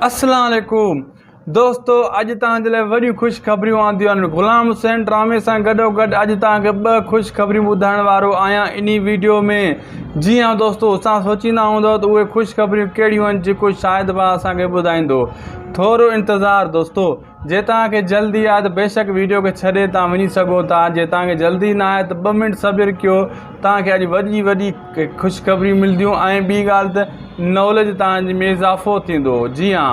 اسلام عليڪم دوستو اڄ توهان جي لاء وڏيون خوشخبريون آنديون آهن غلام حسين ڊرامي سان گڏو گڏ اڄ توهان کي ٻه خوشخبريون ٻڌائڻ وارو آهيان انهي ويڊيو ۾ جي ها دوستو توهان سوچيندا هوندو ته اهي خوشخبريون ڪهڙيون آهن جيڪو شاهد ڀاء اسان کي ٻڌائيندو ٿورو انتظار دوستو جي توهان کي جلدي آهي ته بيشڪ ويڊيو کي ڇڏي توهان وڃي سگهو ٿا جي توهان کي جلدي نه آهي ته ٻه منٽ صبر ڪيو توهان کي اڄ وڏي وڏي خوشخبريون ملنديون ۽ ٻي ڳالهه ته ناليج توهان جي ۾ اضافو ٿيندو جي ها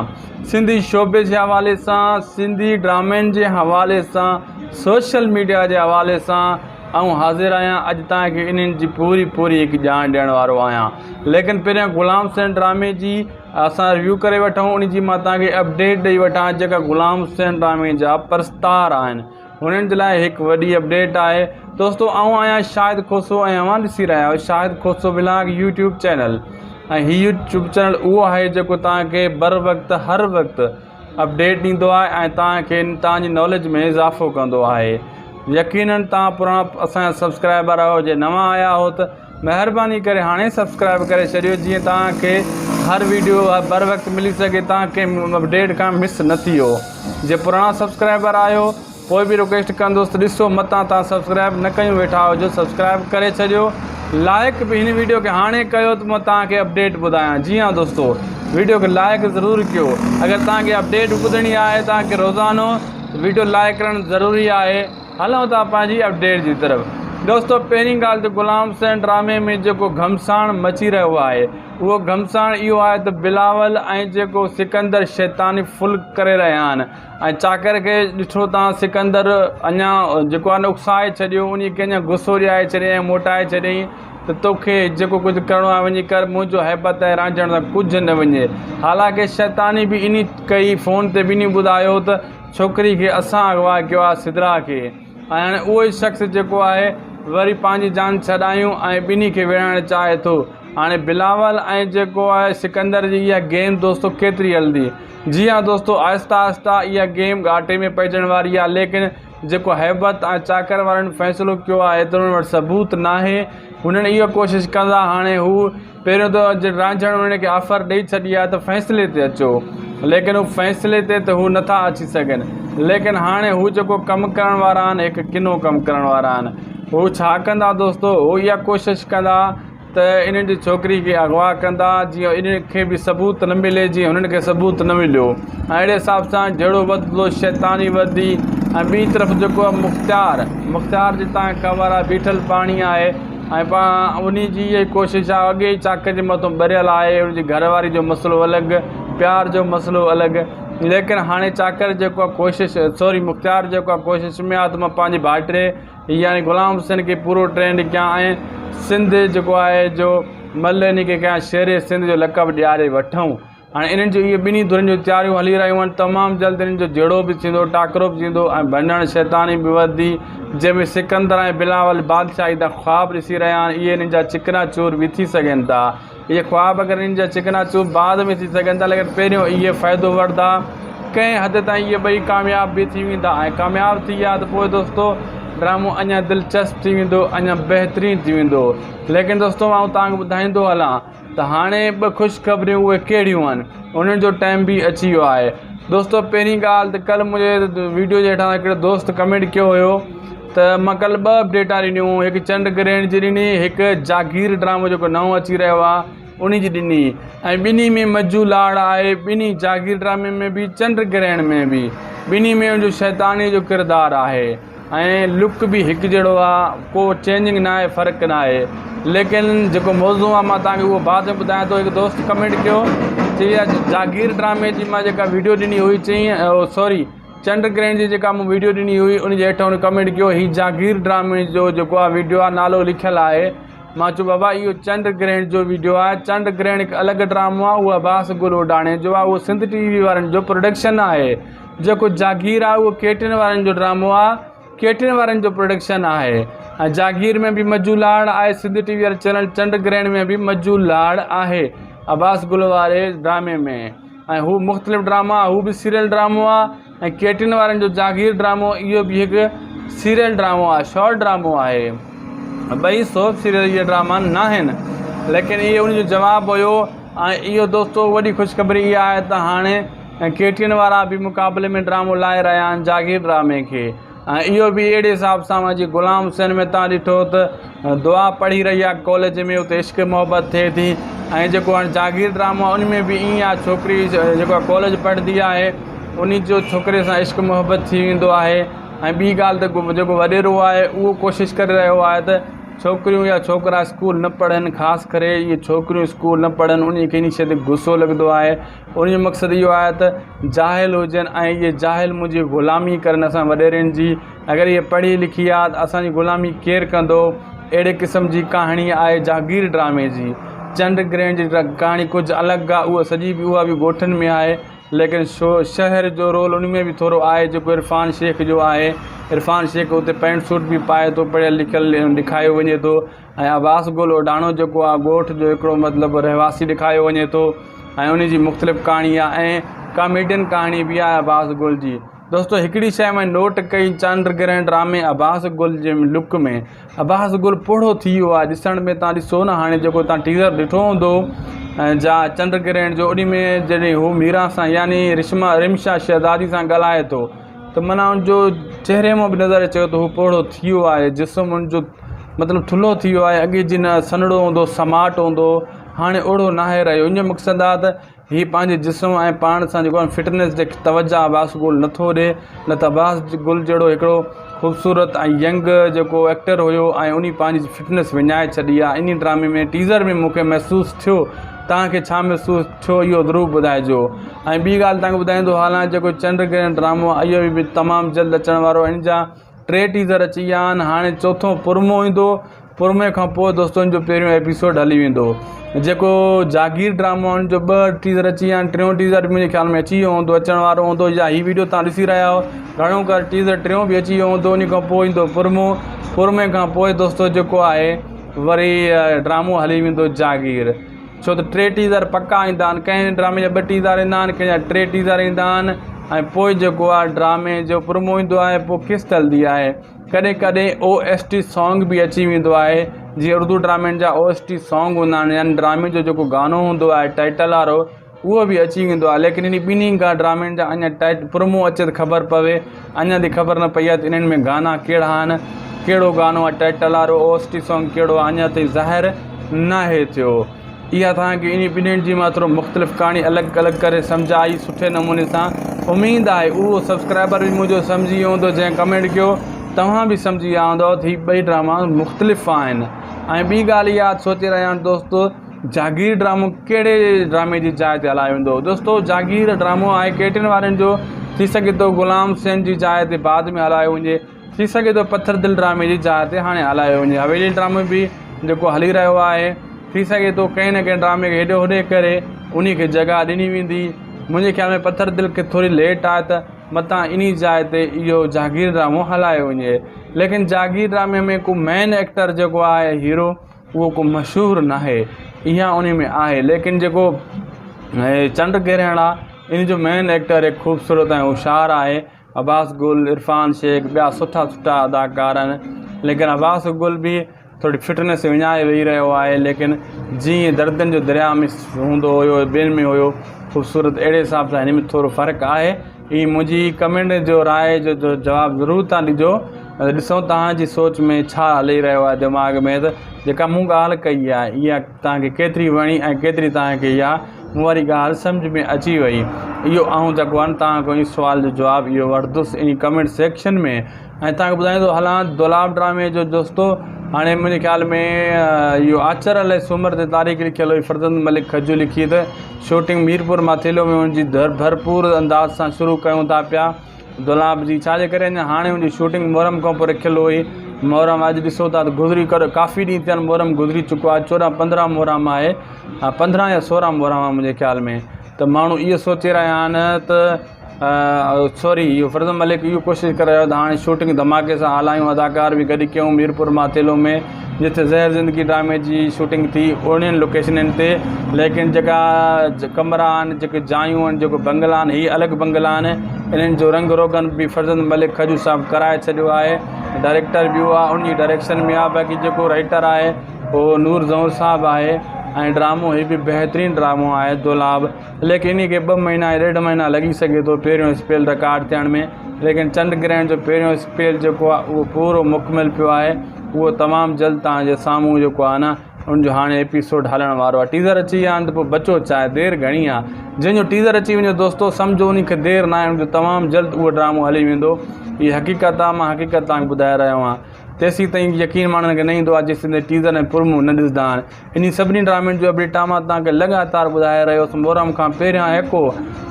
سنڌي شعبي جي حوالي سان سنڌي ڊرامن جي حوالي سان سوشل ميڊيا جي حوالي سان آئون حاضر آهيان اڄ توهان کي انهن جي پوري پوري هڪ ڄاڻ ڏيڻ وارو آهيان ليڪن پهريان غلام حسين ڊرامي جي اسان ريويو ڪري وٺون ان جي مان توهان کي اپڊيٽ ڏئي وٺان جيڪا غلام حسين ڊرامي جا پرستار آهن انهن جي لاء هڪ وڏي اپڊيٽ آهي دوستو آئون آهيان شاهد کوسو ۽ اوهان ڏسي رهيا آهيو Shahid Khoso vlog YouTube channel ۽ هي يوٽيوب چينل اهو آهي جيڪو توهان کي بر وقت هر وقت اپڊيٽ ڏيندو آهي ۽ توهان کي توهان جي ناليج ۾ اضافو ڪندو آهي يقينن توهان پراڻا اسان جا سبسڪرائبر آهيو جي نوان آيا آهو ته مهرباني ڪري هاڻي سبسڪرائب ڪري ڇڏيو جيئن توهان کي هر ويڊيو بر وقت ملي سگهي توهان ڪنهن اپڊيٽ کان مس نه ٿيو جي پراڻا سبسڪرائبر آهيو پوء به رڪويسٽ ڪندس ته ڏسو متان توهان سبسڪرائب نه ڪيون ويٺا هجو سبسڪرائب ڪري ڇڏيو لائڪ به هن ويڊيو کي هاڻي ڪيو ته مان توهان کي اپڊيٽ ٻڌايان جي ها دوستو ويڊيو کي لائڪ ضرور ڪيو اگر توهان کي اپڊيٽ ٻڌڻي آهي توهان کي روزانو ويڊيو لائڪ ڪرڻ ضروري آهي هلون ٿا پنهنجي اپڊيٽ جي طرف. دوستو پهرين ڳالهه ته غلام حسين ڊرامي ۾ جيڪو گهمساڻ مچي رهيو آهي اهو گهمساڻ اهو آهي ته بلاول ۽ جيڪو سڪندر شيطاني ڦل ڪري رهيا آهن ۽ چاڪر کي ڏٺو تان سڪندر اڃا جيڪو آهي نه اڪسائي ڇڏيو انهي کي اڃا غصو ڏياري ڇڏيائين ۽ موٽائي ڇڏيائين ته توکي جيڪو ڪجهه ڪرڻو آهي وڃي ڪر منهنجو هيبت ۽ رانجهڻ سان ڪجهه نه وڃي حالانڪه شيطاني به انهي ڪئي فون تي به انهي ٻڌايو ته ڇوڪري کي اسان اغوا ڪيو آهي سدرا کي ۽ هاڻي اهو ئي شخص جيڪو آهي وري پنهنجي جان ڇڏايون ۽ ٻنهي کي وڙهائڻ چاهي ٿو هاڻي بلاول ۽ جيڪو آهي سڪندر جي اها گيم دوستو ڪيتري هلندي جي ها دوستو آهسته آهسته اها گيم ڳاٽي ۾ پئجڻ واري آهي ليڪن جيڪو هيبت ۽ چاڪر وارن فيصلو ڪيو آهي ته انهن وٽ ثبوت ناهي هنن اها ڪوشش ڪندا هاڻي هو پهريون ته اڄ رانجهڻ انهن کي آفر ڏئي ڇڏي آهي ته فيصلي تي اچو ليڪن هو فيصلي تي ته هو نٿا اچي سگهن ليڪن هاڻي هو جيڪو ڪم ڪرڻ وارا آهن هڪ ڪنو ڪم ڪرڻ وارا آهن هو ڇا ڪندا دوستو هو اها ڪوشش ڪندا ته انهن جي ڇوڪري کي اغوا ڪندا جيئن انهن کي به ثبوت نه ملي جيئن هنن کي ثبوت نه مليو ۽ اهڙي حساب سان جهيڙو وڌندو شيطاني وڌي ۽ ٻي طرف جيڪو مختيار مختيار جي تان خبر آهي بيٺل پاڻي آهي ۽ پاڻ انهي جي اها ئي ڪوشش آهي اڳي ئي چاڪ جي مٿو ٻريل آهي ان جي گهر واري جو مسئلو الڳ پيار جو مسئلو الڳ ليڪن هاڻي چاڪر جيڪو آهي ڪوشش سوري مختيار جيڪو آهي ڪوشش ۾ آهي ته مان پنهنجي ڀائٽي يعني غلام حسين کي پورو ٽرينڊ ڪيان ۽ سنڌ جيڪو آهي جو مل انهي کي ڪيان شير سنڌ جو لقب ڏياري وٺون هاڻي انهن جون اهي ٻنهي ڌرين جون تياريون هلي رهيون آهن تمام جلد انهن جو جهيڙو به ٿيندو ٽاڪرو به ٿيندو ۽ ڀڃڻ شيطاني به وڌندي جنهن ۾ سڪندر ۽ بلاول بادشاهي جا خواب ڏسي رهيا آهن اهي انهن جا چڪنا چور به ٿي سگهن ٿا اهي خواب اگر انهن جا چڪنا چور بعد ۾ ٿي سگهن ٿا ليڪن پهريون اهي فائدو وٺندا ڪنهن حد تائين اهي ٻئي ڪامياب به ٿي ويندا ۽ ڪامياب ٿي ويا ته پوء دوستو ڊرامو اڃا دلچسپ ٿي ويندو اڃا بهترين ٿي ويندو ليڪن دوستو آئون توهان کي ٻڌائيندو هلان ته هاڻي ٻه خوشخبريون اهي ڪهڙيون آهن انهن جو ٽائيم به اچي ويو آهي دوستو پهرين ڳالهه ته ڪلهه منهنجي ويڊيو جي هيٺان هڪڙي دوست ڪمينٽ ڪيو هيو ته مان ڪلهه ٻه اپڊيٽا ڏنيون هڪ چنڊ گرهڻ جي ڏني هڪ جاگير ڊرامو جيڪو نئون اچي رهيو آهي ان جي ڏني ۽ ٻنهي ۾ مجو لاڙ آهي ٻنهي جاگير ڊرامي ۾ به چنڊ گرهڻ ۾ به ٻنهي ۾ ان جو شيطاني جو ڪردار آهي ۽ لڪ به هڪجهڙو آ ڪو چينجنگ ناهي فرق ناهي ليڪن جيڪو موضوع آ مان توهان کي اهو بعد ۾ ٻڌايان ٿو هڪ دوست ڪمينٽ ڪيو چي جاگير ڊرامي جي مان جيڪا ويڊيو ڏني هئي چئي سوري چنڊ گرهڻ جي جيڪا مون ويڊيو ڏني هئي ان جي هيٺان هن ڪمينٽ ڪيو هي جاگير ڊرامي جو جيڪو آ ويڊيو آ نالو لکيل آهي مان چيو بابا اهو چنڊ گرهڻ جو ويڊيو آهي چنڊ گرهڻ هڪ الڳ ڊرامو آ اهو عباس گل اوڍاڻي جو آ اهو سنڌ ٽي وي وارن جو پروڊڪشن آهي جيڪو جاگير آهي اهو ڪيٽين وارن جو ڊرامو آهي ڪيٽين وارن جو پروڊڪشن آهي ۽ جاگير ۾ به مجو لاڙ آهي سنڌ ٽي وي واري چينل چنڊ گرهڻ ۾ به مجو لاڙ آهي عباس گل واري ڊرامي ۾ ۽ هو مختلف ڊراما هو به سيريل ڊرامو آهي ۽ ڪيٽين وارن جو جاگير ڊرامو اهو به هڪ سيريل ڊرامو آهي شارٽ ڊرامو آهي ٻئي سوپ سيريل اهي ڊراما ناهن ليڪن اهي ان جو جواب هيو. ۽ اهو دوستو وڏي خوشخبري اها آهي ته هاڻي ڪي ٽي اين وارا به مقابلي ۾ ڊرامو لاهي رهيا آهن جاگير ڊرامي کي ۽ اهو به اهڙي حساب سان جي غلام حسين ۾ تان ڏٺو ته دعا پڙهي رهي آهي ڪاليج ۾ اتي عشق محبت ٿئي ٿي ۽ جيڪو هاڻي جاگير ڊرامو آهي ان ۾ به ائين آهي ڇوڪري جيڪو ڪاليج پڙهندي آهي ان جو ڇوڪري سان عشق محبت ٿي ويندو آهي ۽ ٻي ڳالهه ته جيڪو وڏيرو آهي اهو ڪوشش ڪري رهيو آهي ته ڇوڪريون يا ڇوڪرا اسڪول نه پڙهن خاص ڪري اهي ڇوڪريون اسڪول نه پڙهن انهي کي انهي شي تي غصو لڳندو آهي ان جو مقصد اهو آهي ته جاهل هجن ۽ اهي جاهل منهنجي غلامي ڪرن اسان وڏيرن جي اگر اهي پڙهي لکي آ ته اسان جي غلامي ڪير ڪندو اهڙي قسم جي ڪهاڻي آهي جاگير ڊرامي جي چنڊ گرهڻ جي ڪهاڻي ڪجهه الڳ آهي اها سڄي به اها به ڳوٺن ۾ آهي ليڪن شو شهر جو رول ان ۾ به ٿورو آهي جيڪو عرفان شيخ جو آهي عرفان شيخ اتي پينٽ سوٽ به پائي ٿو پڙهيل لکيل ڏيکايو وڃي ٿو ۽ عباس گل اوڍاڻو جيڪو آهي ڳوٺ جو هڪڙو مطلب رهواسي ڏيکايو وڃي ٿو ۽ ان جي مختلف ڪهاڻي آهي ۽ ڪاميڊين ڪهاڻي به آهي عباس گل جي دوستو هڪڙي شيء مان نوٽ ڪئي چنڊ گرهڻ ڊرامي عباس گل جي لڪ ۾ عباس گل پوڙهو ٿي ويو آهي ڏسڻ ۾ تان ڏسو نه هاڻي جيڪو تان ٽيزر ڏٺو هوندو جا چنڊ گرهڻ جو انهي ۾ جڏهن هو ميران سان يعني رشما رمشا شهزادي سان ڳالهائي ٿو ته معنيٰ ان جو چهري مان به نظر اچي ٿو هو پوڙهو ٿي ويو آهي جسم ان جو مطلب ٿلهو ٿي ويو آهي اڳي جن سنهڙو هوندو سماٽ هوندو هاڻي اوڙو ناهي رهيو ان جو مقصد آهي ته هي پنهنجي جسم ۽ پاڻ سان جيڪو آهي فٽنيس تي توجه عباس گل نٿو ڏي نه ته عباس گل جهڙو هڪڙو خوبصورت ۽ ينگ جيڪو ايڪٽر هيو ۽ انهي پنهنجي فٽنيس وڃائي ڇڏي آهي انهي ڊرامي ۾ ٽيزر ۾ مونکي محسوس ٿيو توهان کي ڇا محسوس ٿيو اهو ضرور ٻڌائجو ۽ ٻي ڳالهه توهان کي ٻڌائيندو هلان جيڪو چنڊ گرهڻ ڊرامو آهي اهو به تمام جلد اچڻ وارو آهي ان جا ٽي ٽيزر اچي ويا آهن هاڻي چوٿون پرمو ايندو پرمي کان پوء دوستو ان جو پهريون ايپيسوڊ هلي ويندو جيڪو جاگير ڊرامو آهي ان جو ٻه ٽيزر اچي ويا آهن ٽيون ٽيزر منهنجي خيال ۾ اچي ويو هوندو اچڻ وارو هوندو يا هي ويڊيو تان ڏسي رهيا آهيو گهڻو ڪر ٽيزر ٽيون به اچي ويو هوندو ان کان پوء ايندو پرمو پرمي کان پوء دوستو جيڪو آهي وري ڊرامو هلي ويندو جاگير ڇو ته ٽي ٽيزر پڪا ايندا آهن ڪنهن ڊرامي جا ٻه ٽيزر ايندا آهن ڪنهن جا ٽي ٽيزر ايندا آهن ۽ پوء جيڪو آهي ڊرامي جو پرومو ايندو آهي پوء قسط هلندي آهي ڪڏهن ڪڏهن او ايس ٽي سانگ به اچي ويندو آهي جيئن اردو ڊرامن جا او ايس ٽي سانگ هوندا آهن يعني ڊرامي جو جيڪو گانو هوندو آهي ٽائيٽل وارو اهو به اچي ويندو آهي ليڪن انهي ٻنهي گا ڊرامن جا اڃا ٽائيٽ پرومو اچي ته خبر پوي اڃا تائين خبر نه پئي آهي ته انهن ۾ گانا ڪهڙا آهن ڪهڙو گانو آهي ٽائيٽل وارو او ايس ٽي سانگ ڪهڙو آهي اڃا تائين ظاهر ناهي ٿيو اها توهان کي انهي ٻنهين جي مان ٿورو مختلف ڪهاڻي الڳ الڳ ڪري سمجهائي سٺي نموني سان اميد آهي اهو سبسڪرائبر به منهنجو سمجهي ويو هوندو جنهن ڪمينٽ ڪيو توهان به سمجهي ويا هوندو ته هي ٻئي ڊراما مختلف آهن ۽ ٻي ڳالهه اها سوچي رهيا آهن دوست جاگير ڊرامو ڪهڙي ڊرامي جي جاء تي هلايو ويندو دوستو جاگير ڊرامو آهي ڪيٽن وارن جو ٿي سگهي ٿو غلام حسين جي جاء تي بعد ۾ هلايو وڃي ٿي سگهي ٿو پٿر دل ڊرامي جي جاء تي هاڻي هلايو وڃي حويلي ڊرامو به جيڪو هلي رهيو آهي ٿي سگهي ٿو ڪنهن نه ڪنهن ڊرامي کي هيڏي هوڏي ڪري انهي کي جڳهه ڏني ويندي منهنجي خيال ۾ پٿر دل کي ٿوري ليٽ آهي ته متان انهي جاء تي اهو جاگير ڊرامو هلايو وڃي ليڪن جاگير ڊرامي ۾ ڪو مين ايڪٽر جيڪو آهي هيرو اهو ڪو مشهور ناهي اها انهي ۾ آهي ليڪن جيڪو چنڊ گرهڻ آ ان جو مين ايڪٽر هڪ خوبصورت ۽ هوشيار آهي عباس گل عرفان شيخ ٻيا سٺا سٺا اداڪار آهن ليڪن عباس گل به ٿوري فٽنس وڃائي ويهي رهيو آهي ليڪن جيئن دردن جو درياء ۾ هوندو هيو ٻين ۾ هيو خوبصورت اهڙي حساب سان هن ۾ ٿورو فرق آهي هي منهنجي ڪمينٽ جو راء جو جواب ضرور تان ڏجو ڏسون توهان جي سوچ ۾ ڇا هلي رهيو آهي دماغ ۾ ته جيڪا مون ڳالهه ڪئي آهي اها توهان کي ڪيتري وڻي ۽ ڪيتري توهان کي اها مون واري ڳالهه سمجهه ۾ اچي وئي اهو آئون جيڪو آهي توهان کان سوال جو جواب اهو وٺندس ان ڪمينٽ سيڪشن ۾ ۽ توهان کي ٻڌائيندو هلان دولاب ڊرامي جو دوستو هاڻي منهنجي خيال ۾ اهو آچر الائي سومر تي تاريخ لکيل هئي فرزند ملڪ کجو لکي ته شوٽنگ ميرپور ماٿيلو ۾ ان جي ڀرپور انداز سان شروع ڪيون ٿا پيا دولاب جي ڇا جي ڪري اڃا هاڻي ان جي شوٽنگ محرم کان پوء رکيل هئي محرم اڄ ڏسو ٿا ته گذري ڪر ڪافي ڏينهن ٿيا آهن محرم گذري چڪو آهي چوڏهن پندرهن محرم آهي پندرهن يا سورهن محرم آهي منهنجي خيال ۾ ته ماڻهو اهو سوچي رهيا آهن ته سوري اهو فرزند ملڪ اهو ڪوشش ڪري رهيو ته هاڻي شوٽنگ ڌماڪي سان هلايون اداڪار به گڏ ڪيون ميرپور ماٿيلو ۾ جتي زهر زندگي ڊرامي جي شوٽنگ ٿي اهڙين لوڪيشنن تي ليڪن جيڪا ڪمرا آهن جيڪي جايون آهن جيڪو بنگلا آهن هي الڳ بنگلا آهن انهن جو رنگ روغن به فرزند ملڪ کجو صاحب ڪرائي ڇڏيو آهي ڊائريڪٽر به اهو آهي ان جي ڊائريڪشن ۾ آهي باقي جيڪو رائيٽر آهي اهو نور زئور صاحب آهي. ۽ ڊرامو هي به بهترين ڊرامو آهي دولاب ليڪن انهي کي ٻه مهينا يا ڏيڍ مهينا لڳي سگهي ٿو پهريون اسپيل رڪارڊ ٿيڻ ۾ ليڪن چنڊ گرهڻ جو پهريون اسپيل جيڪو آهي اهو پورو مڪمل پيو آهي اهو تمام جلد توهان جي سامهون جيڪو آهي نه ان جو هاڻي ايپيسوڊ هلڻ وارو آهي ٽيزر اچي ويا آهن ته پوء بچو ڇا آهي دير گهڻي آهي جنهن جو ٽيزر اچي وڃو دوستو سمجهو ان کي دير نه آهي ان جو تمام جلد اهو ڊرامو هلي ويندو هي حقيقت آهي مان حقيقت توهان کي ٻڌائي رهيو آهيان تيسين تائين يقين ماڻهن کي نه ايندو آهي جيسين تائين ٽيزر ۽ پرومو نه ڏسندا آهن. انهي سڀني ڊرامن جون اپڊيٽان مان توهان کي لڳاتار ٻڌائي رهيو هوس محرم کان پهريان هڪ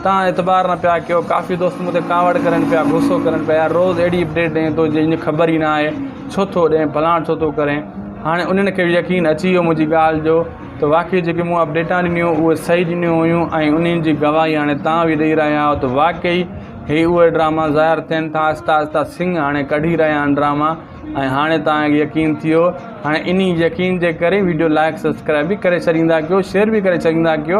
توهان اعتبار نه پيا ڪيو ڪافي دوست مون تي ڪاوڙ ڪرن پيا غصو ڪرن پيا يار روز اهڙي اپڊيٽ ڏئين ٿو جنهن جي خبر ئي نه آهي ڇو ٿو ڏئين فلاڻ ڇو ٿو ڪرين هاڻي انهن کي به يقين اچي ويو منهنجي ڳالهه جو ته واقعي جيڪي مون اپڊيٽان ڏنيون اهي صحيح ڏنيون هيون ۽ انهن جي گواهي هاڻي توهان به ڏئي رهيا آهيو ته واقعي هي اهي ڊراما ظاهر ٿين ٿا آهستي آهستي سنگهه هاڻي ڪڍي رهيا آهن ڊراما ۽ هاڻي توهان کي يقين ٿي ويو هاڻي انهي يقين جي ڪري ويڊيو لائڪ سبسڪرائب به ڪري ڇڏيندا ڪيو شيئر به ڪري ڇڏيندا ڪيو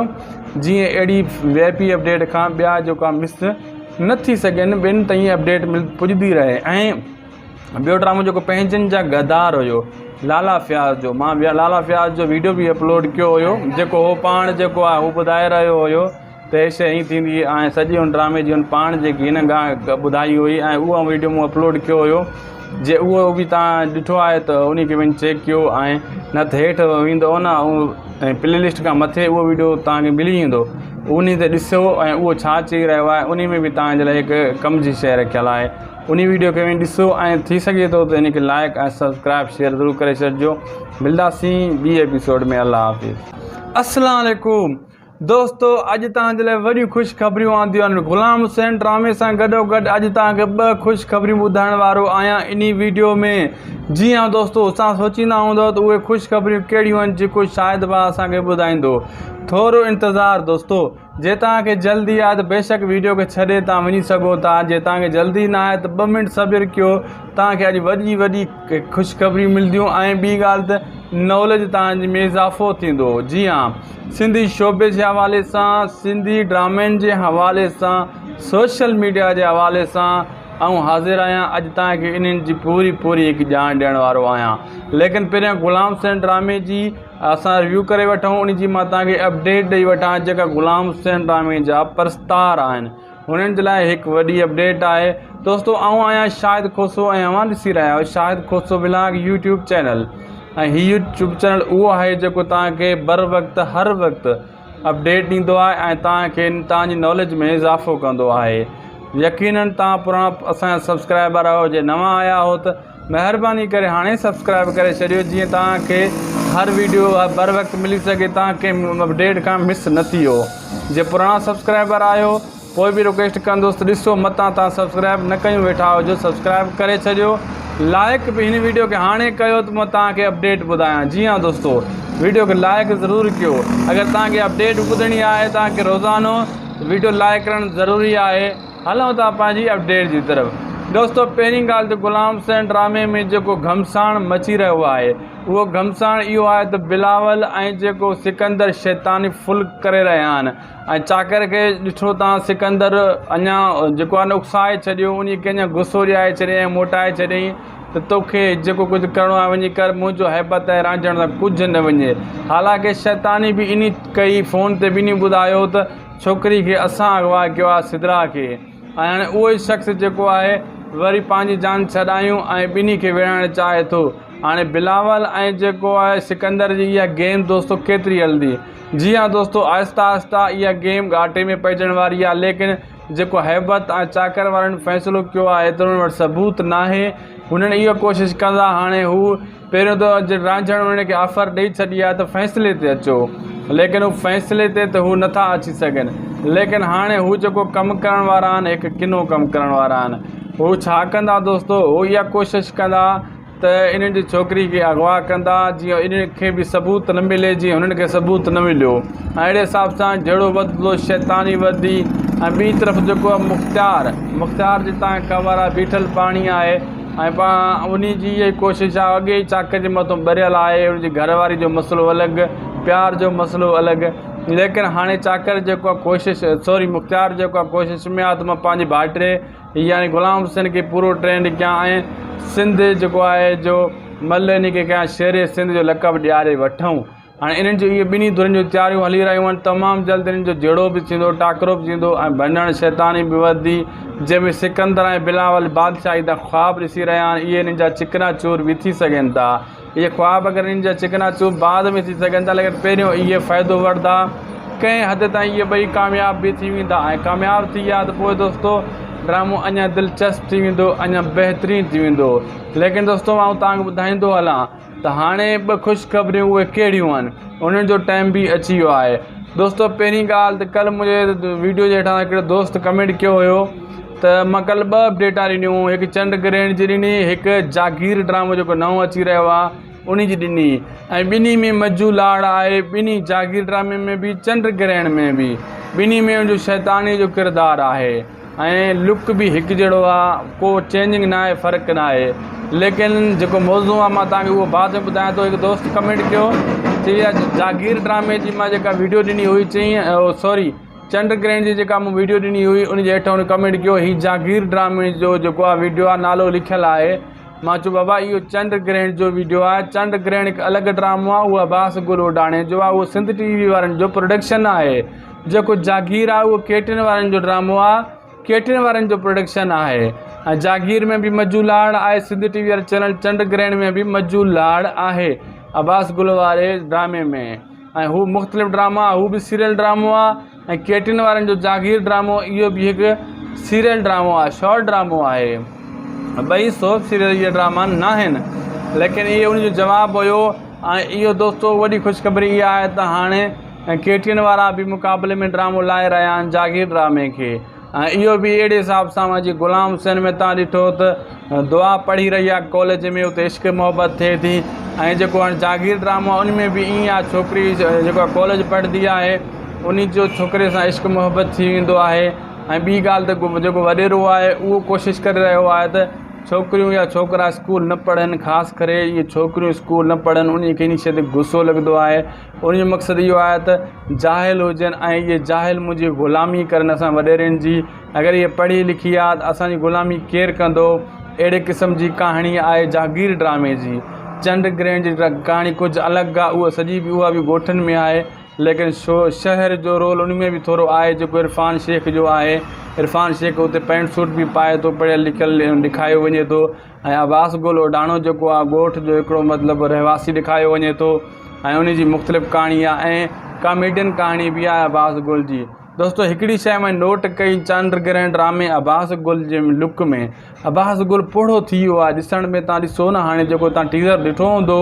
جيئن اهڙي وي آء پي اپڊيٽ کان ٻيا جيڪا مس نه ٿي سگهن ٻين تائين اپڊيٽ مل پڄندي رهي ۽ ٻيو ڊرامو جيڪو پنهنجن جا غدار هيو لالا فياض جو مان لالا فياض جو ويڊيو به اپلوڊ ڪيو هيو جيڪو هو پاڻ جيڪو آهي هو ٻڌائي رهيو هيو ته هي شيء ائين ٿيندي ۽ سڄي ان ڊرامي جي ان پاڻ جيڪي هن ڳالهه ٻڌائي هئي ۽ اهو ويڊيو مون اپلوڊ ڪيو هيو جي اهو به تان ڏٺو آهي ته ان کي وڃي چيڪ ڪيو ۽ نه ته هيٺ ويندو نه ۽ پلي لسٽ کان مٿي اهو ويڊيو تان کي ملي ويندو ان تي ڏسو ۽ اهو ڇا چئي رهيو آهي ان ۾ به تان جي لاء هڪ ڪم جي شيء رکيل آهي ان ويڊيو کي وڃي ڏسو ۽ ٿي سگهي ٿو ته ان کي لائڪ ۽ سبسڪرائب شيئر ضرور ڪري ڇڏجو ملداسين ٻي ايپيسوڊ ۾ الله حافظ. السلام عليڪم دوستو اڄ توهان جي لاء وڏيون خوش خبريون آنديون آهن غلام حسين ڊرامي سان گڏو گڏ اڄ توهان کي ٻه خوش خبريون ٻڌائڻ وارو آهيان انهي ويڊيو ۾ جي ها دوستو توهان سوچيندا هوندو ته اهي خوش خبريون ڪهڙيون آهن جيڪو شاهد ڀاء اسان کي ٻڌائيندو ٿورو انتظار دوستو جي توهان کي جلدي آهي ته بيشڪ ويڊيو کي ڇڏي توهان وڃي سگهو ٿا جي توهان کي جلدي نه آهي ته ٻه منٽ صبر ڪيو توهان کي اڄ وڏي وڏي خوشخبريون ملنديون ۽ ٻي ڳالهه ته ناليج توهان جي ۾ اضافو ٿيندو جي ها سنڌي شعبي جي حوالي سان سنڌي ڊرامن جي حوالي سان سوشل ميڊيا جي حوالي سان آئون حاضر آهيان اڄ توهان کي انهن جي پوري پوري هڪ ڄاڻ ڏيڻ وارو آهيان ليڪن پهريان غلام حسين ڊرامي جي اسان ريويو ڪري وٺون ان جي مان توهان کي اپڊيٽ ڏئي وٺان جيڪا غلام حسين ڊرامي جا پرستار آهن هنن جي لاء هڪ وڏي اپڊيٽ آهي دوستو آئون آهيان شاهد کوسو ۽ اوهان ڏسي رهيا آهيو Shahid Khoso vlog YouTube channel ۽ هي يوٽيوب چينل اهو آهي جيڪو توهان کي بر وقت هر وقت اپڊيٽ ڏيندو آهي ۽ توهان کي توهان جي ناليج ۾ اضافو ڪندو آهي يقينن توهان پراڻا اسان جا سبسڪرائبر آهيو جي نوان آيا آهو ته مهرباني ڪري هاڻي سبسڪرائب ڪري ڇڏيو جيئن توهان کي هر ويڊيو بر وقت ملي سگهي توهان ڪنهن اپڊيٽ کان مس نه ٿيو جي پراڻا سبسڪرائبر آهيو پوء به رڪويسٽ ڪندس ته ڏسو متان توهان سبسڪرائب نه ڪيون ويٺا هجو سبسڪرائب ڪري ڇڏيو لائڪ به هن ويڊيو کي هاڻي ڪيو ته مان توهان کي اپڊيٽ ٻڌايان جي ها دوستو ويڊيو کي لائڪ ضرور ڪيو اگر توهان کي اپڊيٽ ٻڌڻي آهي توهان کي روزانو ويڊيو لائڪ ڪرڻ ضروري آهي هلون ٿا پنهنجي اپڊيٽ جي طرف. دوستو پهرين ڳالهه ته غلام حسين ڊرامي ۾ جيڪو گهمساڻ مچي رهيو آهي اهو گهمساڻ اهو آهي ته بلاول ۽ جيڪو سڪندر شيطاني ڦل ڪري رهيا آهن ۽ چاڪر کي ڏٺو تان سڪندر اڃا جيڪو آهي اڪسائي ڇڏيو انهي کي اڃا غصو ڏياري ڇڏيائين ۽ موٽائي ڇڏيائين ته توکي جيڪو ڪجهه ڪرڻو آهي وڃي ڪر منهنجو هيبت ۽ رانجهڻ سان ڪجهه نه وڃي حالانڪه شيطاني به انهي ڪئي فون تي به انهي ٻڌايو ته ڇوڪري کي اسان اغوا ڪيو آهي سدرا کي ۽ هاڻي اهو ئي شخص جيڪو آهي وري پنهنجي جان ڇڏايون ۽ ٻنهي کي وڙهائڻ چاهي ٿو هاڻي بلاول ۽ جيڪو آهي سڪندر جي اها گيم دوستو ڪيتري هلندي جي ها دوستو آهسته آهسته اها گيم ڳاٽي ۾ پئجڻ واري آهي ليڪن جيڪو هيبت ۽ چاڪر وارن فيصلو ڪيو آهي ته انهن وٽ ثبوت ناهي هنن اها ڪوشش ڪندا هاڻي هو پهريون ته اڄ رانجهڻ انهن کي آفر ڏئي ڇڏي آهي ته فيصلي تي اچو ليڪن هو فيصلي تي ته هو نٿا اچي سگهن ليڪن هاڻي هو جيڪو ڪم ڪرڻ وارا آهن هڪ ڪنو ڪم ڪرڻ وارا آهن هو ڇا ڪندا دوستو هو اها ڪوشش ڪندا ته انهن جي ڇوڪري کي اغوا ڪندا جيئن انهن کي به ثبوت نه ملي جيئن هنن کي ثبوت نه مليو ۽ اهڙي حساب سان جهيڙو وڌندو شيطاني وڌي ۽ ٻي طرف جيڪو مختيار مختيار جي تان خبر آهي بيٺل پاڻي آهي ۽ پاڻ انهي جي اها ئي ڪوشش آهي اڳي ئي چاڪر جي مٿو ٻريل آهي ان جي گهر واري جو مسئلو الڳ پيار جو مسئلو الڳ ليڪن هاڻي چاڪر جيڪو آهي ڪوشش سوري مختيار جيڪو آهي ڪوشش ۾ آهي ته مان پنهنجي ڀائٽي يعني غلام حسين کي پورو ٽرينڊ ڪيان ۽ سنڌ جيڪو آهي جو مل انهي کي ڪيان شير سنڌ جو لقب ڏياري وٺون. هاڻي انهن جو اهي ٻنهي ڌرين جون تياريون هلي رهيون آهن تمام جلد انهن جو جهيڙو به ٿيندو ٽاڪرو به ٿيندو ۽ ڀنڊڻ شيطاني به وڌندي جنهن ۾ سڪندر ۽ بلاول بادشاهي جا خواب ڏسي رهيا آهن اهي انهن جا چڪنا چور به ٿي سگهن ٿا اهي خواب اگر انهن جا چڪنا چور بعد ۾ ٿي سگهن ٿا ليڪن پهريون اهي فائدو وٺندا ڪنهن حد تائين اهي ٻئي ڪامياب به ٿي ويندا ۽ ڪامياب ٿي ويا ته پوء دوستو ڊرامو اڃا دلچسپ ٿي ويندو اڃا بهترين ٿي ويندو ليڪن دوستو آئون توهان کي ٻڌائيندو هلان ته هاڻي ٻه خوشخبريون اهي ڪهڙيون آهن انهن جو ٽائيم به اچي ويو آهي دوستو پهرين ڳالهه ته ڪلهه منهنجي ويڊيو جي هيٺان هڪڙي دوست ڪمينٽ ڪيو هيو ته مان ڪلهه ٻه اپڊيٽا ڏنيون هڪ چنڊ گرهڻ جي ڏني هڪ جاگير ڊرامو جيڪو نئون اچي رهيو آهي ان جي ڏني ۽ ٻنهي ۾ مجو لاڙ آهي ٻنهي جاگير ڊرامي ۾ به چنڊ گرهڻ ۾ به ٻنهي ۾ ان جو شيطاني جو ڪردار آهي ۽ لڪ به هڪجهڙو آ ڪو چينجنگ ناهي فرق ناهي ليڪن جيڪو موضوع آ مان توهان کي اهو بعد ۾ ٻڌايان ٿو هڪ دوست ڪمينٽ ڪيو چي جاگير ڊرامي جي مان جيڪا ويڊيو ڏني هئي چئي سوري چنڊ گرهڻ جي جيڪا مون ويڊيو ڏني هئي ان جي هيٺان هن ڪمينٽ ڪيو هي جاگير ڊرامي جو جيڪو آ ويڊيو آ نالو لکيل آهي مان چيو بابا اهو چنڊ گرهڻ جو ويڊيو آهي چنڊ گرهڻ هڪ الڳ ڊرامو آهي اهو عباس گل اوڍاڻي جو آهي اهو سنڌ ٽي وي وارن جو پروڊڪشن آهي جيڪو جاگير آهي اهو ڪي ٽين وارن جو ڊرامو آهي ڪي ٽين وارن جو پروڊڪشن آهي ۽ جاگير ۾ به مجو لاڙ آهي سنڌ ٽي وي واري چينل چنڊ گرهڻ ۾ به مجو لاڙ آهي عباس گل واري ڊرامي ۾ ۽ هو مختلف ڊراما هو به سيريل ڊرامو آهي ۽ ڪي ٽين وارن جو جاگير ڊرامو اهو به هڪ سيريل ڊرامو آهي شارٽ ڊرامو آهي ٻئي سوپ سيريل اهي ڊراما ناهن ليڪن اهي ان جو جواب هيو ۽ اهو دوستو وڏي خوشخبري اها آهي ته هاڻي ۽ ڪي ٽي اين وارا به مقابلي ۾ ڊرامو لائي رهيا آهن جاگير ڊرامي کي ۽ اهو به اهڙي حساب سان جي غلام حسين ۾ تان ڏٺو ته دعا پڙهي رهي آهي ڪاليج ۾ اتي عشق محبت ٿئي ٿي ۽ جيڪو هاڻي جاگير ڊرامو آهي ان ۾ به ائين آهي ڇوڪري جيڪو ڪاليج پڙهندي آهي ان جو ڇوڪري سان عشق محبت ٿي ويندو آهي ۽ ٻي ڳالهه ته جيڪو وڏيرو آهي اهو ڪوشش ڪري رهيو آهي ته ڇوڪريون يا ڇوڪرا اسڪول نه پڙهن خاص ڪري اهي ڇوڪريون اسڪول نه پڙهن ان کي ان شي تي غصو لڳندو آهي ان جو مقصد اهو آهي ته جاهل هجن ۽ اهي جاهل منهنجي غلامي ڪرن اسان وڏيرن جي اگر اهي پڙهي لکي آ ته اسان جي غلامي ڪير ڪندو اهڙي قسم جي ڪهاڻي آهي جاگير ڊرامي جي چنڊ گرهڻ جي ڪهاڻي ڪجهه الڳ آهي اها سڄي به اها به ڳوٺن ۾ آهي ليڪن شو شهر جو رول ان ۾ به ٿورو آهي جيڪو عرفان شيخ جو آهي عرفان شيخ اتي پينٽ سوٽ به پائي ٿو پڙهيل لکيل ڏيکاريو وڃي ٿو ۽ عباس گل اوڍاڻو جيڪو آهي ڳوٺ جو هڪڙو مطلب رهواسي ڏيکاريو وڃي ٿو ۽ ان جي مختلف ڪهاڻي آهي ۽ ڪاميڊين ڪهاڻي به آهي عباس گل جي دوستو هڪڙي شيء مان نوٽ ڪئي چنڊ گرهڻ ڊرامي عباس گل جي لڪ ۾ عباس گل پوڙهو ٿي ويو آهي ڏسڻ ۾ تان ڏسو نه هاڻي جيڪو تان ٽيزر ڏٺو هوندو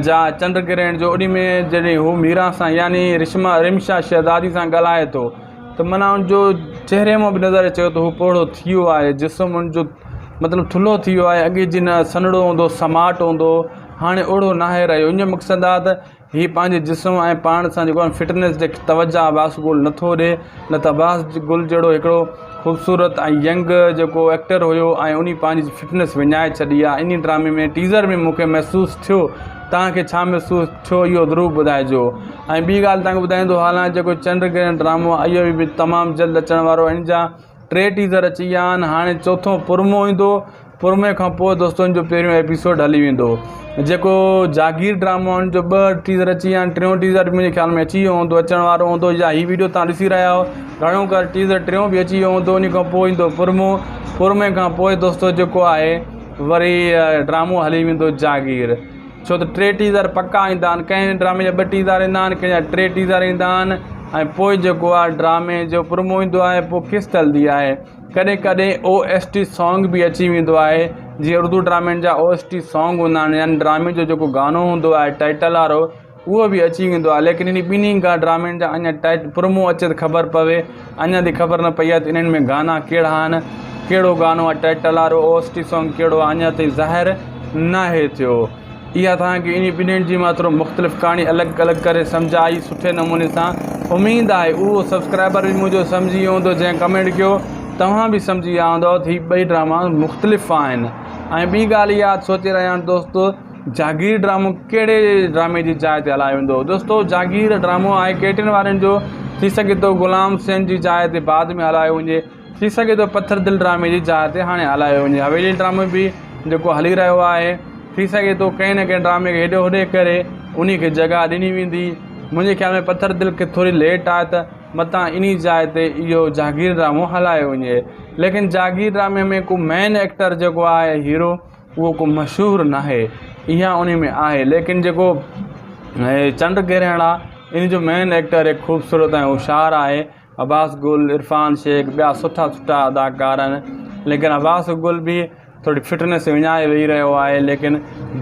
جا چنڊ گرهڻ جو انهي ۾ جڏهن هو ميران سان يعني رشما رمشا شهزادي سان ڳالهائي ٿو ته معنيٰ ان جو چهري مان به نظر اچي ٿو هو پوڙهو ٿي ويو آهي جسم ان جو مطلب ٿلهو ٿي ويو آهي اڳي جن سنهڙو هوندو سمارٽ هوندو هاڻي اوڙو ناهي رهيو ان جو مقصد آهي ته هي پنهنجي جسم ۽ پاڻ سان جيڪو آهي فٽنيس تي توجه عباس گل نٿو ڏي نه ته عباس گل جهڙو هڪڙو خوبصورت ۽ ينگ جيڪو ايڪٽر هيو ۽ انهي پنهنجي فٽنيس وڃائي ڇڏي آهي انهي ڊرامي ۾ ٽيزر ۾ مونکي محسوس ٿيو توهان کي ڇا محسوس ٿيو اهو ضرور ٻڌائجو ۽ ٻي ڳالهه توهان کي ٻڌائيندو هلان جيڪو چنڊ گرهڻ ڊرامو آهي اهو به تمام جلد اچڻ وارو آهي ان جا ٽي ٽيزر اچي ويا آهن هاڻي چوٿون پرمو ايندو پرمي کان پوء دوستو ان جو پهريون ايپيسوڊ هلي ويندو جيڪو جاگير ڊرامو آهي ان جو ٻه ٽيزر اچي ويا آهن ٽيون ٽيزر به منهنجي خيال ۾ اچي ويو هوندو اچڻ وارو هوندو يا هي ويڊيو تان ڏسي رهيا آهيو گهڻو ڪر ٽيزر ٽيون به اچي ويو هوندو ان کان پوء ايندو پرمو پرمي کان پوء دوستو جيڪو آهي وري ڊرامو هلي ويندو جاگير ڇو ته ٽي ٽيزر پڪا ايندا آهن ڪنهن ڊرامي جا ٻه ٽيزر ايندا آهن ڪنهن جا ٽي ٽيزر ايندا آهن ۽ پوء جيڪو آهي ڊرامي جو پرومو ايندو آهي پوء قسط هلندي آهي ڪڏهن ڪڏهن او ايس ٽي سانگ به اچي ويندو آهي جيئن اردو ڊرامن جا او ايس ٽي سانگ هوندا آهن يعني ڊرامي جو جيڪو گانو هوندو آهي ٽائيٽل وارو اهو به اچي ويندو آهي ليڪن انهي ٻنهي گا ڊرامن جا اڃا ٽائيٽ پرومو اچي ته خبر پوي اڃا تائين خبر نه پئي آهي ته انهن ۾ گانا ڪهڙا آهن ڪهڙو گانو آهي ٽائيٽل وارو او ايس ٽي سانگ ڪهڙو آهي اڃا تائين ظاهر ناهي ٿيو اها توهان کي انهي ٻنهين جي مان ٿورو مختلف ڪهاڻي الڳ الڳ ڪري سمجهائي سٺي نموني سان اميد آهي اهو سبسڪرائبر به منهنجو سمجهي ويو هوندو جنهن ڪمينٽ ڪيو توهان به سمجهي ويا هوندو ته هي ٻئي ڊراما مختلف آهن ۽ ٻي ڳالهه اها سوچي رهيا آهن دوستو جاگير ڊرامو ڪهڙي ڊرامي جي جاء تي هلايو ويندو دوستو جاگير ڊرامو آهي ڪيٽن وارن جو ٿي سگهي ٿو غلام حسين جي جاء تي بعد ۾ هلايو وڃي ٿي سگهي ٿو پٿر دل ڊرامي جي جاء تي هاڻي هلايو وڃي حويلي ڊرامو به جيڪو هلي رهيو آهي ٿي سگهي ٿو ڪنهن نه ڪنهن ڊرامي کي هيڏي هوڏي ڪري انهي کي جڳهه ڏني ويندي. منهنجي خيال ۾ پٿر دل کي ٿوري ليٽ آهي ته متان انهي جاء تي اهو جاگير ڊرامو هلايو وڃي ليڪن جاگير ڊرامي ۾ ڪو مين ايڪٽر جيڪو آهي هيرو اهو ڪو مشهور ناهي اها انهي ۾ آهي ليڪن جيڪو چنڊ گرهڻ آهي ان جو مين ايڪٽر هڪ خوبصورت ۽ هوشيار آهي عباس گل عرفان شيخ ٻيا سٺا سٺا اداڪار آهن ليڪن عباس گل به ٿوري فٽنس وڃائي ويهي رهيو آهي ليڪن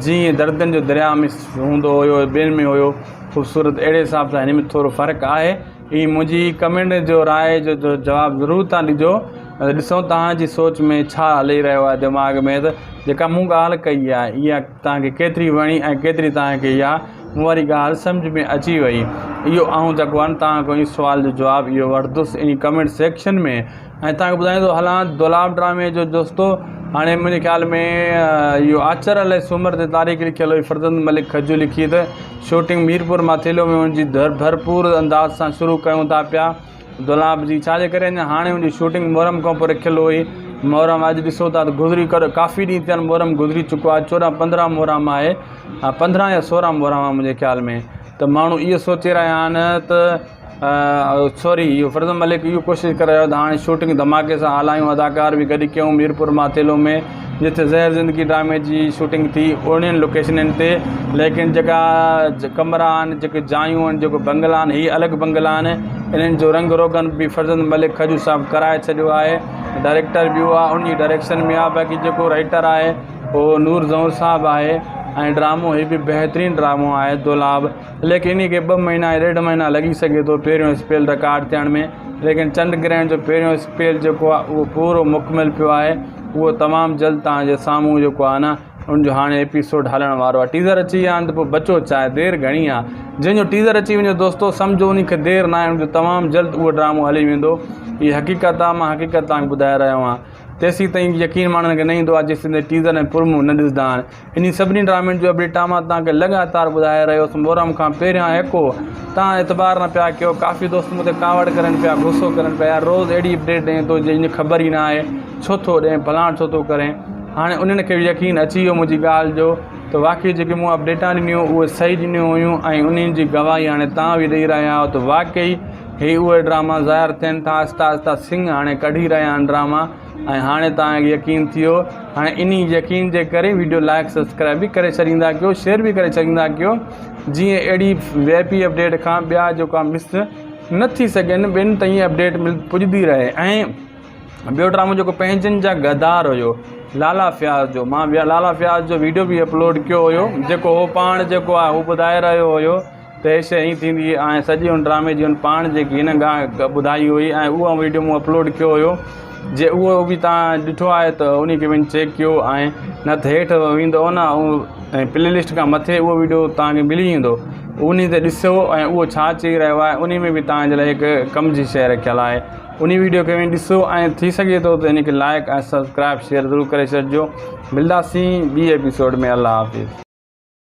جيئن دردن جو درياء ۾ هوندو هيو ٻين ۾ هيو خوبصورت اهڙي حساب سان هن ۾ ٿورو فرق آهي هي منهنجي ڪمينٽ جو راء جو جواب ضرور تان ڏجو ڏسو توهان جي سوچ ۾ ڇا هلي رهيو آهي دماغ ۾ ته جيڪا مون ڳالهه ڪئي آهي اها توهان کي ڪيتري وڻي ۽ ڪيتري توهان کي اها مون واري ڳالهه سمجهه ۾ اچي وئي اهو آئون جيڪو آهي توهان کان سوال جو جواب اهو وٺندس ان ڪمينٽ سيڪشن ۾ ۽ توهان کي ٻڌائيندو هلان دولاب ڊرامي جو دوستو هاڻي منهنجي خيال ۾ اهو آچر الائي سومر تي تاريخ لکيل هئي فرزند ملڪ کجو لکي ته شوٽنگ ميرپور ماٿيلو ۾ ان جي ڀرپور انداز سان شروع ڪيون ٿا پيا دولاب جي ڇا جي ڪري اڃا هاڻي ان جي شوٽنگ محرم کان پوء رکيل هئي محرم اڄ ڏسو ٿا ته گذري ڪر ڪافي ڏينهن ٿيا آهن محرم گذري چڪو آهي چوڏهن پندرهن محرم آهي پندرهن يا سورهن محرم آهي منهنجي خيال ۾ ته ماڻهو اهو سوچي رهيا آهن ته سوري اهو فرزند ملڪ اهو ڪوشش ڪري رهيو ته هاڻي شوٽنگ ڌماڪي سان هلايون اداڪار به گڏ ڪيون ميرپور ماٿيلو ۾ جتي زهر زندگي ڊرامي جي شوٽنگ ٿي اهڙين لوڪيشنن تي ليڪن جيڪا ڪمرا آهن جيڪي جايون آهن جيڪو بنگلا آهن هي الڳ بنگلا آهن انهن جو رنگ روغن به فرزند ملڪ کجو صاحب ڪرائي ڇڏيو آهي ڊائريڪٽر به اهو آهي ان جي ڊائريڪشن ۾ آهي باقي جيڪو رائيٽر آهي اهو نور زئور صاحب آهي ۽ ڊرامو هي به بهترين ڊرامو آهي دولاب ليڪن انهي کي ٻه مهينا يا ڏيڍ مهينا لڳي سگهي ٿو پهريون اسپيل رڪارڊ ٿيڻ ۾ ليڪن چنڊ گرهڻ جو پهريون اسپيل جيڪو آهي اهو پورو مڪمل پيو آهي اهو تمام جلد توهان جي سامهون جيڪو آهي نه ان جو هاڻي ايپيسوڊ هلڻ وارو آهي ٽيزر اچي ويا آهن ته پوء بچو ڇا آهي دير گهڻي آهي جنهن جو ٽيزر اچي وڃي دوستو سمجهو ان کي دير نه آهي ان جو تمام جلد اهو ڊرامو هلي ويندو هي حقيقت آهي مان حقيقت توهان کي ٻڌائي رهيو آهيان تيسين تائين يقين ماڻهن کي نه ايندو آهي جيسين تائين ٽيزر ۽ پرومو نه ڏسندا آهن انهي سڀني ڊرامن جو اپڊيٽ مان توهان کي لڳاتار ٻڌائي رهيو هوس محرم کان پهريان هڪ توهان اعتبار نه پيا ڪيو ڪافي دوست مون تي ڪاوڙ ڪرن پيا غصو ڪرن پيا يار روز اهڙي اپڊيٽ ڏئين ٿو جنهن جي خبر ئي نه آهي ڇو ٿو ڏئين فلاڻ ڇو ٿو ڪرين هاڻي انهن کي به يقين اچي ويو منهنجي ڳالهه جو ته واقعي جيڪي مون اپڊيٽان ڏنيون اهي صحيح ڏنيون هيون ۽ انهن جي گواهي هاڻي توهان به ڏئي رهيا آهيو ته واقعي هي اهي ڊراما ظاهر ٿين ٿا آهستي آهستي سنگهه هاڻي ڪڍي رهيا آهن ڊراما ۽ هاڻي توهان کي يقين ٿيو هاڻي انهي يقين جي ڪري ويڊيو لائڪ سبسڪرائب به ڪري ڇڏيندا ڪيو شيئر به ڪري ڇڏيندا ڪيو جيئن اهڙي وي آء پي اپڊيٽ کان ٻيا جيڪا مس نه ٿي سگهن ٻين تائين اپڊيٽ مل پڄندي رهي ۽ ٻيو ڊرامو جيڪو پنهنجن جا غدار هيو لالا فياض جو مان لالا فياض جو ويڊيو به اپلوڊ ڪيو هيو جيڪو هو پاڻ جيڪو آهي هو ٻڌائي رهيو هيو ته هي شيء ائين ٿيندي ۽ سڄي ان ڊرامي جي ان پاڻ جيڪي هن ڳالهه ٻڌائي هئي ۽ اهو ويڊيو مون اپلوڊ ڪيو هيو جي اهو به تان ڏٺو آهي ته ان کي وڃي چيڪ ڪيو ۽ نه ته هيٺ ويندو نه ۽ پلي لسٽ کان مٿي اهو ويڊيو تان کي ملي ويندو ان تي ڏسو ۽ اهو ڇا چئي رهيو آهي ان ۾ به تان جي لاء هڪ ڪم جي شيء رکيل آهي ان ويڊيو کي وڃي ڏسو ۽ ٿي سگهي ٿو ته ان کي لائڪ ۽ سبسڪرائب شيئر ضرور ڪري ڇڏجو ملداسين ٻي ايپيسوڊ ۾ الله حافظ.